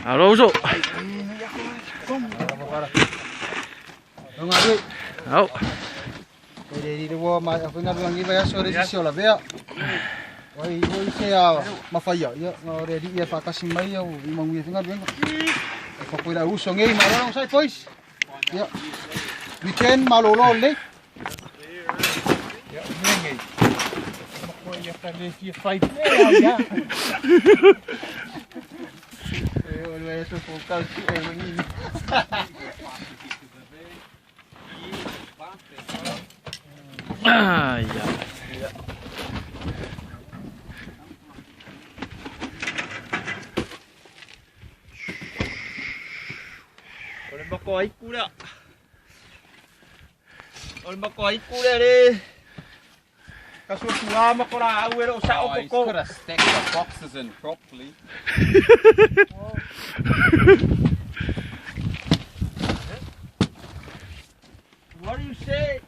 Alo uso. Au. Weekend malolo le. Ai ai. O le mako ai kule le. Kaso tua ma kora au e lo sa o Oh, he's koko. could have stacked the boxes in properly. What do you say?